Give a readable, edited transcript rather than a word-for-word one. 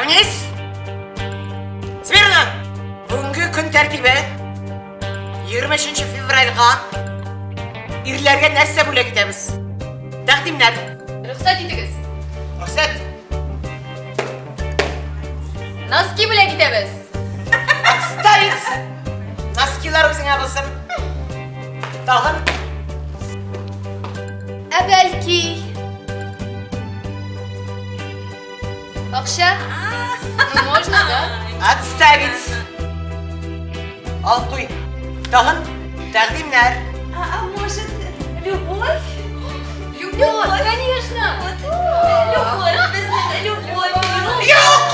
Равнись! Смирно! Бүгенге көн тәртибе 23 февральга ирләргә нәрсә бүләк итәбез? Тәкъдимнәр. Рөхсәт итегез. Рөхсәт. Носки бүләк итәбез. Отставить! Носкилар үзеңә булсын. Тагын. Ә бәлки... Акча? Ну, можно, да? Отставить! Ал куй. Тагын тәкъдимнәр. А может, любовь? Любовь, конечно! Любовь, безнең любовь. Юк!